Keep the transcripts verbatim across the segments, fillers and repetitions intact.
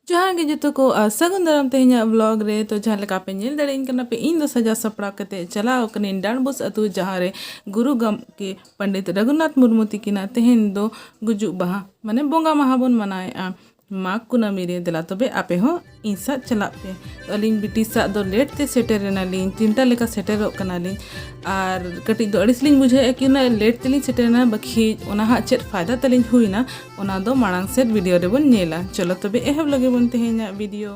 ᱡᱚᱦᱟᱨ ᱜᱮ ᱡᱚᱛᱚ ᱠᱚ, ᱟᱨ ᱥᱟᱹᱜᱩᱱ ᱫᱟᱨᱟᱢ ᱛᱮᱦᱮᱧᱟᱜ ᱵᱞᱚᱜ ᱨᱮ᱾ ᱛᱚ ᱡᱟᱦᱟᱸ ᱞᱮᱠᱟ ᱯᱮ ᱧᱮᱞ ᱫᱟᱲᱮᱭᱟᱹᱧ ᱠᱟᱱᱟ ᱯᱮ, ᱤᱧ ᱫᱚ ᱥᱟᱡᱟᱣ ᱥᱟᱯᱲᱟᱣ ᱠᱟᱛᱮ ᱪᱟᱞᱟᱣ ᱟᱠᱟᱱᱟᱹᱧ ᱰᱟᱸᱰᱵᱳᱥ ᱟᱹᱛᱩ, ᱡᱟᱦᱟᱸ ᱨᱮ ᱜᱩᱨᱩ ᱜᱚᱢᱠᱮ ᱯᱚᱱᱰᱤᱛ ᱨᱚᱜᱷᱩᱱᱟᱛᱷ ᱢᱩᱨᱢᱩ ᱛᱤᱠᱤᱱᱟᱜ ᱛᱮᱦᱮᱧ ᱫᱚ ᱜᱩᱡᱩᱜ ᱢᱟᱦᱟ, ᱢᱟᱱᱮ ᱵᱚᱸᱜᱟ ᱢᱟᱦᱟ ᱵᱚᱱ ᱢᱟᱱᱟᱣᱮᱫᱼᱟ ᱢᱟᱜᱽ ᱠᱩᱱᱟᱹᱢᱤ ᱨᱮ᱾ ᱫᱮᱞᱟ ᱛᱚᱵᱮ ᱟᱯᱮ ᱦᱚᱸ ᱤᱧ ᱥᱟᱶ ᱪᱟᱞᱟᱜ ᱯᱮ᱾ ᱛᱚ ᱟᱹᱞᱤᱧ ᱵᱤᱴᱤ ᱥᱟᱶ ᱫᱚ ᱞᱮᱴ ᱛᱮ ᱥᱮᱴᱮᱨ ᱮᱱᱟᱞᱤᱧ, ᱛᱤᱱᱴᱟ ᱞᱮᱠᱟ ᱥᱮᱴᱮᱨᱚᱜ ᱠᱟᱱᱟᱞᱤᱧ᱾ ᱟᱨ ᱠᱟᱹᱴᱤᱡ ᱫᱚ ᱟᱹᱲᱤᱥ ᱞᱤᱧ ᱵᱩᱡᱷᱟᱹᱣᱮᱫᱼᱟ ᱠᱤ ᱩᱱᱟᱹᱜ ᱞᱮᱴ ᱛᱮᱞᱤᱧ ᱥᱮᱴᱮᱨ ᱮᱱᱟ, ᱵᱟᱹᱠᱷᱤᱡ ᱚᱱᱟ ᱦᱟᱸᱜ ᱪᱮᱫ ᱯᱷᱟᱭᱫᱟ ᱛᱟᱹᱞᱤᱧ ᱦᱩᱭᱱᱟ, ᱚᱱᱟ ᱫᱚ ᱢᱟᱲᱟᱝ ᱥᱮᱫ ᱵᱷᱤᱰᱤᱭᱳ ᱨᱮᱵᱚᱱ ᱧᱮᱞᱟ᱾ ᱪᱚᱞᱚ ᱛᱚᱵᱮ ᱮᱦᱚᱵ ᱞᱮᱜᱮ ᱵᱚᱱ ᱛᱮᱦᱮᱧᱟᱜ ᱵᱷᱤᱰᱤᱭᱳ᱾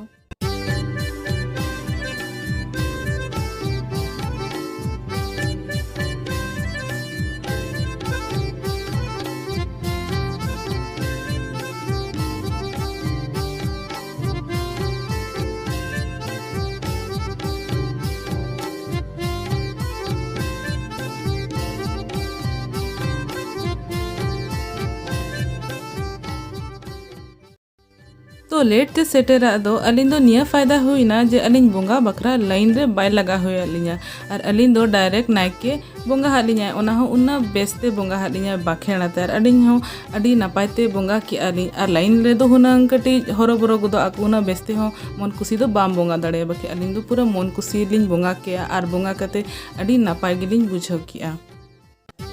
ᱛᱚ ᱞᱮᱴ ᱛᱮ ᱥᱮᱴᱮᱨᱟᱜ ᱫᱚ ᱟᱹᱞᱤᱧ ᱫᱚ ᱱᱤᱭᱟᱹ ᱯᱷᱟᱭᱫᱟ ᱦᱩᱭᱱᱟ ᱡᱮ ᱟᱹᱞᱤᱧ ᱵᱚᱸᱜᱟ ᱵᱟᱠᱷᱨᱟ ᱞᱟᱭᱤᱱ ᱨᱮ ᱵᱟᱭ ᱞᱟᱜᱟ ᱦᱩᱭᱟᱫ ᱞᱤᱧᱟ, ᱟᱨ ᱟᱹᱞᱤᱧ ᱫᱚ ᱰᱟᱭᱨᱮᱠᱴ ᱱᱟᱭᱠᱮ ᱵᱚᱸᱜᱟ ᱦᱟᱫ ᱞᱤᱧᱟᱭ, ᱚᱱᱟ ᱦᱚᱸ ᱩᱱᱟᱹᱜ ᱵᱮᱥᱛᱮ ᱵᱚᱸᱜᱟ ᱦᱟᱫ ᱞᱤᱧᱟᱭ ᱵᱟᱠᱷᱮᱲ ᱟᱛᱮ, ᱟᱨ ᱟᱹᱞᱤᱧ ᱦᱚᱸ ᱟᱹᱰᱤ ᱱᱟᱯᱟᱭ ᱛᱮ ᱵᱚᱸᱜᱟ ᱠᱮᱜᱼᱟ ᱞᱤᱧ᱾ ᱟᱨ ᱞᱟᱭᱤᱱ ᱨᱮᱫᱚ ᱦᱩᱱᱟᱹᱝ ᱠᱟᱹᱴᱤᱡ ᱦᱚᱨᱚᱵᱚᱨᱚ ᱜᱚᱫᱚᱜ ᱟᱠᱚ, ᱩᱱᱟᱹᱜ ᱵᱮᱥ ᱛᱮᱦᱚᱸ ᱢᱚᱱ ᱠᱩᱥᱤ ᱫᱚ ᱵᱟᱢ ᱵᱚᱸᱜᱟ ᱫᱟᱲᱮᱭᱟᱜᱼᱟ, ᱵᱟᱠᱷᱟᱡ ᱟᱹᱞᱤᱧ ᱫᱚ ᱯᱩᱨᱟᱹ ᱢᱚᱱ ᱠᱩᱥᱤ ᱞᱤᱧ ᱵᱚᱸᱜᱟ ᱠᱮᱜᱼᱟ, ᱟᱨ ᱵᱚᱸᱜᱟ ᱠᱟᱛᱮ ᱟᱹᱰᱤ ᱱᱟᱯᱟᱭ ᱜᱮᱞᱤᱧ ᱵᱩᱡᱷᱟᱹᱣ ᱠᱮᱜᱼᱟ᱾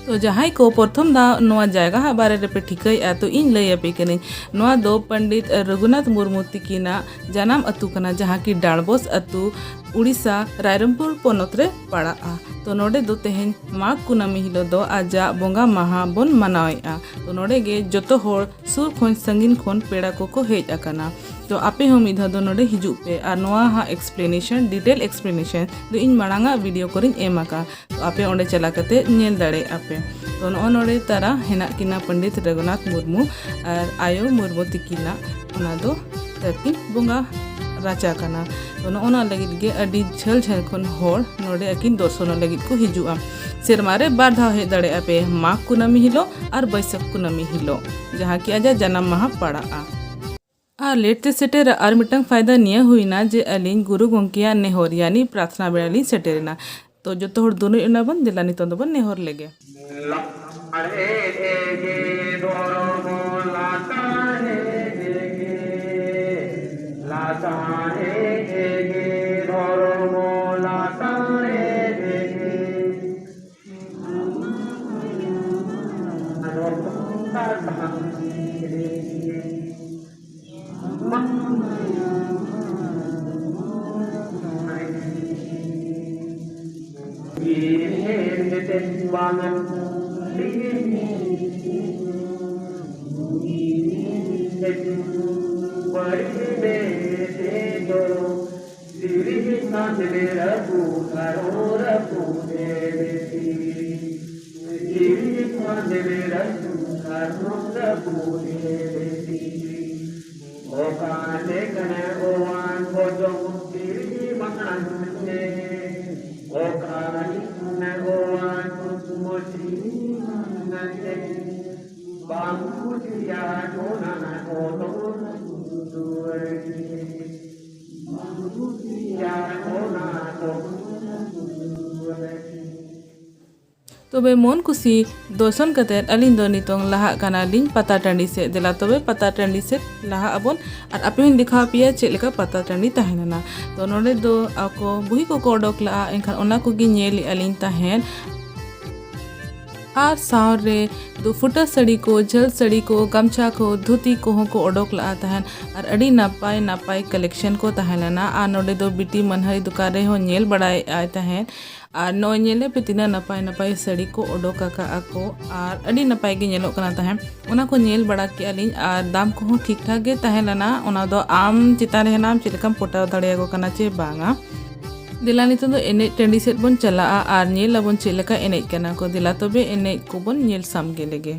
ᱛᱚ ᱡᱟᱦᱟᱸᱭ ᱠᱚ ᱯᱨᱚᱛᱷᱚᱢ ᱫᱷᱟᱣ ᱱᱚᱣᱟ ᱡᱟᱭᱜᱟ ᱦᱟᱜ ᱵᱟᱨᱮ ᱨᱮᱯᱮ ᱴᱷᱤᱠᱟᱹᱭᱮᱫᱼᱟ, ᱛᱚ ᱤᱧ ᱞᱟᱹᱭ ᱟᱯᱮ ᱠᱟᱹᱱᱟᱹᱧ, ᱱᱚᱣᱟ ᱫᱚ ᱯᱚᱱᱰᱤᱛ ᱨᱚᱜᱷᱩᱱᱟᱛᱷ ᱢᱩᱨᱢᱩ ᱛᱤᱠᱤᱱᱟᱜ ᱡᱟᱱᱟᱢ ᱟᱹᱛᱩ ᱠᱟᱱᱟ, ᱡᱟᱦᱟᱸ ᱠᱤ ᱰᱟᱸᱰᱵᱳᱥ ᱟᱹᱛᱩ, ᱩᱲᱤᱥᱥᱟ, ᱨᱟᱭᱨᱚᱝᱯᱩᱨ ᱯᱚᱱᱚᱛ ᱨᱮ ᱯᱟᱲᱟᱜᱼᱟ᱾ ᱛᱚ ᱱᱚᱰᱮ ᱫᱚ ᱛᱮᱦᱮᱧ ᱢᱟᱜᱽ ᱠᱩᱱᱟᱹᱢᱤ ᱦᱤᱞᱳᱜ ᱫᱚ ᱟᱡᱟᱜ ᱵᱚᱸᱜᱟ ᱢᱟᱦᱟ ᱵᱚᱱ ᱢᱟᱱᱟᱣᱮᱫᱼᱟ᱾ ᱛᱚ ᱱᱚᱰᱮ ᱜᱮ ᱡᱚᱛᱚ ᱦᱚᱲ ᱥᱩᱨ ᱠᱷᱚᱱ ᱥᱟᱺᱜᱤᱧ ᱠᱷᱚᱱ ᱯᱮᱲᱟ ᱠᱚᱠᱚ ᱦᱮᱡ ᱟᱠᱟᱱᱟ᱾ ᱛᱚ ᱟᱯᱮ ᱦᱚᱸ ᱢᱤᱫ ᱫᱷᱟᱣ ᱫᱚ ᱱᱚᱰᱮ ᱦᱤᱡᱩᱜ ᱯᱮ, ᱟᱨ ᱱᱚᱣᱟ ᱦᱟᱸᱜ ᱮᱠᱥᱯᱞᱮᱱᱮᱥᱚᱱ, ᱰᱤᱴᱮᱞ ᱮᱠᱥᱯᱞᱮᱱᱮᱥᱚᱱ ᱫᱚ ᱤᱧ ᱢᱟᱲᱟᱝ ᱟᱜ ᱵᱷᱤᱰᱤᱭᱳ ᱠᱚᱨᱮᱧ ᱮᱢ ᱟᱠᱟᱫᱼᱟ᱾ ᱛᱚ ᱟᱯᱮ ᱚᱸᱰᱮ ᱪᱟᱞᱟᱣ ᱠᱟᱛᱮ ᱧᱮᱞ ᱫᱟᱲᱮᱭᱟᱜᱼᱟ ᱯᱮ᱾ ᱛᱚ ᱱᱚᱜᱼᱚ ᱱᱚᱰᱮ ᱛᱟᱨᱟ ᱦᱮᱱᱟᱜ ᱠᱤᱱᱟ ᱯᱚᱱᱰᱤᱛ ᱨᱚᱜᱷᱩᱱᱟᱛᱷ ᱢᱩᱨᱢᱩ ᱟᱨ ᱟᱭᱳ ᱢᱩᱨᱢᱩ ᱛᱤᱠᱤᱱᱟᱜ, ᱚᱱᱟ ᱫᱚ ᱛᱟᱹᱠᱤᱱ ᱵᱚᱸᱜᱟ ᱨᱟᱪᱟ ᱠᱟᱱᱟ᱾ ᱛᱚ ᱱᱚᱜᱼᱚ ᱱᱚᱣᱟ ᱞᱟᱹᱜᱤᱫ ᱜᱮ ᱟᱹᱰᱤ ᱡᱷᱟᱹᱞ ᱡᱷᱟᱹᱞ ᱠᱷᱚᱱ ᱦᱚᱲ ᱱᱚᱰᱮ ᱟᱹᱠᱤᱱ ᱫᱚᱨᱥᱚᱱᱚᱜ ᱞᱟᱹᱜᱤᱫ ᱠᱚ ᱦᱤᱡᱩᱜᱼᱟ᱾ ᱥᱮᱨᱢᱟ ᱨᱮ ᱵᱟᱨ ᱫᱷᱟᱣ ᱦᱮᱡ ᱫᱟᱲᱮᱭᱟᱜᱼᱟ ᱯᱮ, ᱢᱟᱜᱽ ᱠᱩᱱᱟᱹᱢᱤ ᱦᱤᱞᱳᱜ ᱟᱨ ᱵᱟᱹᱭᱥᱟᱹᱠᱷ ᱠᱩᱱᱟᱹᱢᱤ ᱦᱤᱞᱳᱜ, ᱡᱟᱦᱟᱸ ᱠᱤ ᱟᱡᱟᱜ ᱡᱟᱱᱟᱢ ᱢᱟᱦᱟ ᱯᱟᱲᱟᱜᱼᱟ᱾ ᱟᱨ ᱞᱮᱴ ᱛᱮ ᱥᱮᱴᱮᱨ ᱟᱨ ᱢᱤᱫᱴᱟᱝ ᱯᱷᱟᱭᱫᱟ ᱱᱤᱭᱟᱹ ᱦᱩᱭᱱᱟ ᱡᱮ ᱟᱹᱞᱤᱧ ᱜᱩᱨᱩ ᱜᱚᱢᱠᱮᱭᱟᱜ ᱱᱮᱦᱚᱨ ᱭᱟᱱᱤ ᱯᱨᱟᱨᱛᱷᱱᱟ ᱵᱮᱲᱟ ᱞᱤᱧ ᱥᱮᱴᱮᱨᱮᱱᱟ᱾ ᱛᱚ ᱡᱚᱛᱚ ᱦᱚᱲ ᱫᱩᱱᱩᱡ ᱮᱱᱟ ᱵᱚᱱ, ᱫᱮᱞᱟ ᱱᱤᱛᱚᱝ ᱫᱚᱵᱚᱱ ᱱᱮᱦᱚᱨ ᱞᱮᱜᱮ᱾ ᱞᱟᱥᱟᱲᱦᱮᱫ ᱜᱮ, ᱫᱷᱚᱨᱢᱚ ᱞᱟᱥᱟᱲᱦᱮᱫ ᱜᱮ᱾ ᱚᱠᱟ ᱞᱮᱠᱟᱱ ᱚᱣᱟᱱ ᱵᱚᱡᱚᱝ ᱛᱤᱨᱤ ᱢᱟᱲᱟᱝ ᱛᱮ, ᱚᱠᱟ ᱞᱮᱠᱟᱱ ᱚᱣᱟᱱ ᱠᱩᱠᱢᱩ ᱛᱤᱨᱤ ᱢᱟᱲᱟᱝ ᱛᱮ, ᱵᱟᱝ ᱠᱩᱥᱤᱭᱟᱜ ᱚᱱᱟ ᱠᱚᱫᱚ ᱫᱩᱣᱟᱹᱨ ᱜᱮ, ᱵᱟᱝ ᱠᱩᱥᱤᱭᱟᱜ ᱚᱱᱟ ᱠᱚᱫᱚ ᱫᱩᱣᱟᱹᱨ ᱜᱮ᱾ ᱛᱚᱵᱮ ᱢᱚᱱ ᱠᱩᱥᱤ ᱫᱚᱨᱥᱚᱱ ᱠᱟᱛᱮᱫ ᱟᱹᱞᱤᱧ ᱫᱚ ᱱᱤᱛᱚᱝ ᱞᱟᱦᱟᱜ ᱠᱟᱱᱟᱞᱤᱧ ᱯᱟᱛᱟ ᱴᱟᱺᱰᱤ ᱥᱮᱫ᱾ ᱫᱮᱞᱟ ᱛᱚᱵᱮ ᱯᱟᱛᱟ ᱴᱟᱺᱰᱤ ᱥᱮᱫ ᱞᱟᱦᱟᱜ ᱟᱵᱚᱱ ᱟᱨ ᱟᱯᱮ ᱦᱚᱸᱧ ᱫᱮᱠᱷᱟᱣ ᱟᱯᱮᱭᱟ ᱪᱮᱫ ᱞᱮᱠᱟ ᱯᱟᱛᱟ ᱴᱟᱺᱰᱤ ᱛᱟᱦᱮᱸ ᱞᱮᱱᱟ᱾ ᱛᱚ ᱱᱚᱰᱮ ᱫᱚ ᱟᱠᱚ ᱵᱩᱦᱤ ᱠᱚᱠᱚ ᱚᱰᱚᱠ ᱞᱟᱜᱼᱟ, ᱮᱱᱠᱷᱟᱱ ᱚᱱᱟ ᱠᱚᱜᱮ ᱧᱮᱞ ᱮᱫᱼᱟ ᱞᱤᱧ ᱛᱟᱦᱮᱸᱫ᱾ ᱟᱨ ᱥᱟᱶ ᱨᱮ ᱫᱚ ᱯᱷᱩᱴᱟᱹ ᱥᱟᱹᱲᱤ ᱠᱚ, ᱡᱷᱟᱹᱞ ᱥᱟᱹᱲᱤ ᱠᱚ, ᱜᱟᱢᱪᱷᱟ ᱠᱚ, ᱫᱷᱩᱛᱤ ᱠᱚᱦᱚᱸ ᱠᱚ ᱚᱰᱚᱠ ᱞᱟᱜᱼᱟ ᱛᱟᱦᱮᱸᱫ᱾ ᱟᱨ ᱟᱹᱰᱤ ᱱᱟᱯᱟᱭ ᱱᱟᱯᱟᱭ ᱠᱟᱞᱮᱠᱥᱚᱱ ᱠᱚ ᱛᱟᱦᱮᱸ ᱞᱮᱱᱟ᱾ ᱟᱨ ᱱᱚᱰᱮ ᱫᱚ ᱵᱤᱴᱤ ᱢᱟᱹᱱᱦᱟᱹᱨᱤ ᱫᱚᱠᱟᱱ ᱨᱮᱦᱚᱸ ᱧᱮᱞ ᱵᱟᱲᱟᱭᱮᱫ ᱟᱭ ᱛᱟᱦᱮᱸᱫ᱾ ᱟᱨ ᱱᱚᱜᱼᱚᱭ ᱧᱮᱞ ᱯᱮ ᱛᱤᱱᱟᱹᱜ ᱱᱟᱯᱟᱭ ᱱᱟᱯᱟᱭ ᱥᱟᱹᱲᱤ ᱠᱚ ᱚᱰᱚᱠ ᱟᱠᱟᱫᱼᱟ ᱠᱚ, ᱟᱨ ᱟᱹᱰᱤ ᱱᱟᱯᱟᱭ ᱜᱮ ᱧᱮᱞᱚᱜ ᱠᱟᱱᱟ ᱛᱟᱦᱮᱸᱫ᱾ ᱚᱱᱟ ᱠᱚ ᱧᱮᱞ ᱵᱟᱲᱟ ᱠᱮᱫᱼᱟ ᱞᱤᱧ ᱟᱨ ᱫᱟᱢ ᱠᱚᱦᱚᱸ ᱴᱷᱤᱠ ᱴᱷᱟᱠ ᱜᱮ ᱛᱟᱦᱮᱸ ᱞᱮᱱᱟ᱾ ᱚᱱᱟ ᱫᱚ ᱟᱢ ᱪᱮᱛᱟᱱ ᱨᱮ ᱦᱮᱱᱟᱜᱼᱟ, ᱟᱢ ᱪᱮᱫ ᱞᱮᱠᱟᱢ ᱯᱚᱴᱟᱣ ᱫᱟᱲᱮᱭᱟᱠᱚ ᱠᱟᱱᱟ ᱪᱮ ᱵᱟᱝᱟ᱾ ᱫᱮᱞᱟ ᱱᱤᱛᱚᱝ ᱫᱚ ᱮᱱᱮᱡ ᱴᱟᱺᱰᱤ ᱥᱮᱫ ᱵᱚᱱ ᱪᱟᱞᱟᱜᱼᱟ ᱟᱨ ᱧᱮᱞ ᱟᱵᱚᱱ ᱪᱮᱫ ᱞᱮᱠᱟ ᱮᱱᱮᱡ ᱠᱟᱱᱟ ᱠᱚ᱾ ᱫᱮᱞᱟ ᱛᱚᱵᱮ ᱮᱱᱮᱡ ᱠᱚᱵᱚᱱ ᱧᱮᱞ ᱥᱟᱢᱜᱮ ᱞᱮᱜᱮ᱾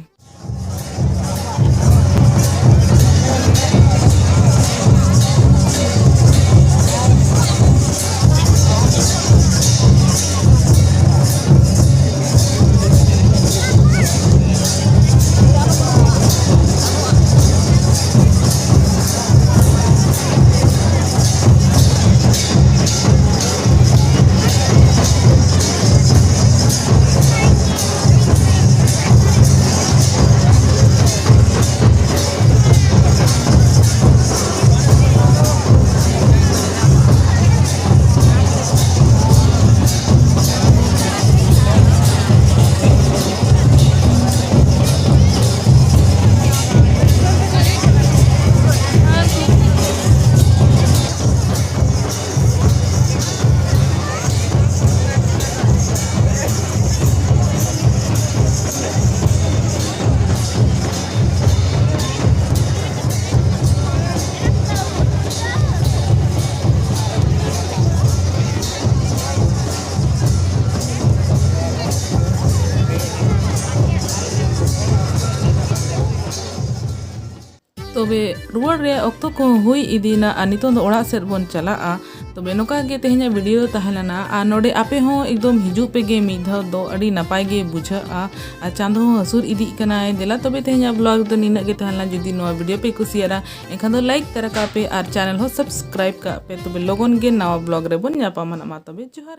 ᱛᱚᱵᱮ ᱨᱩᱣᱟᱹᱲ ᱨᱮᱭᱟᱜ ᱚᱠᱛᱚ ᱠᱚᱦᱚᱸ ᱦᱩᱭ ᱤᱫᱤᱭᱮᱱᱟ ᱟᱨ ᱱᱤᱛᱚᱝ ᱫᱚ ᱚᱲᱟᱜ ᱥᱮᱫ ᱵᱚᱱ ᱪᱟᱞᱟᱜᱼᱟ᱾ ᱛᱚᱵᱮ ᱱᱚᱝᱠᱟ ᱜᱮ ᱛᱮᱦᱮᱧᱟᱜ ᱵᱷᱤᱰᱤᱭᱳ ᱫᱚ ᱛᱟᱦᱮᱸ ᱞᱮᱱᱟ᱾ ᱟᱨ ᱱᱚᱰᱮ ᱟᱯᱮ ᱦᱚᱸ ᱮᱠᱫᱚᱢ ᱦᱤᱡᱩᱜ ᱯᱮ ᱜᱮ ᱢᱤᱫ ᱫᱷᱟᱣ ᱫᱚ, ᱟᱹᱰᱤ ᱱᱟᱯᱟᱭ ᱜᱮ ᱵᱩᱡᱷᱟᱹᱜᱼᱟ᱾ ᱟᱨ ᱪᱟᱸᱫᱚ ᱦᱚᱸ ᱦᱟᱹᱥᱩᱨ ᱤᱫᱤᱜ ᱠᱟᱱᱟᱭ᱾ ᱫᱮᱞᱟ ᱛᱚᱵᱮ ᱛᱮᱦᱮᱧᱟᱜ ᱵᱞᱚᱜ ᱫᱚ ᱱᱤᱱᱟᱹᱜ ᱜᱮ ᱛᱟᱦᱮᱸ ᱞᱮᱱᱟ᱾ ᱡᱩᱫᱤ ᱱᱚᱣᱟ ᱵᱷᱤᱰᱤᱭᱳ ᱯᱮ ᱠᱩᱥᱤᱭᱟᱫᱟ ᱮᱱᱠᱷᱟᱱ ᱫᱚ ᱞᱟᱭᱤᱠ ᱛᱟᱨᱟ ᱠᱟᱜ ᱯᱮ ᱟᱨ ᱪᱮᱱᱮᱞ ᱦᱚᱸ ᱥᱟᱵᱥᱠᱨᱟᱭᱤᱵ ᱠᱟᱜ ᱯᱮ᱾ ᱛᱚᱵᱮ ᱞᱚᱜᱚᱱ ᱜᱮ ᱱᱟᱣᱟ ᱵᱞᱚᱜ ᱨᱮᱵᱚᱱ ᱧᱟᱯᱟᱢᱟ᱾ ᱢᱟ ᱛᱚᱵᱮ ᱡᱚᱦᱟᱨ ᱜᱮ᱾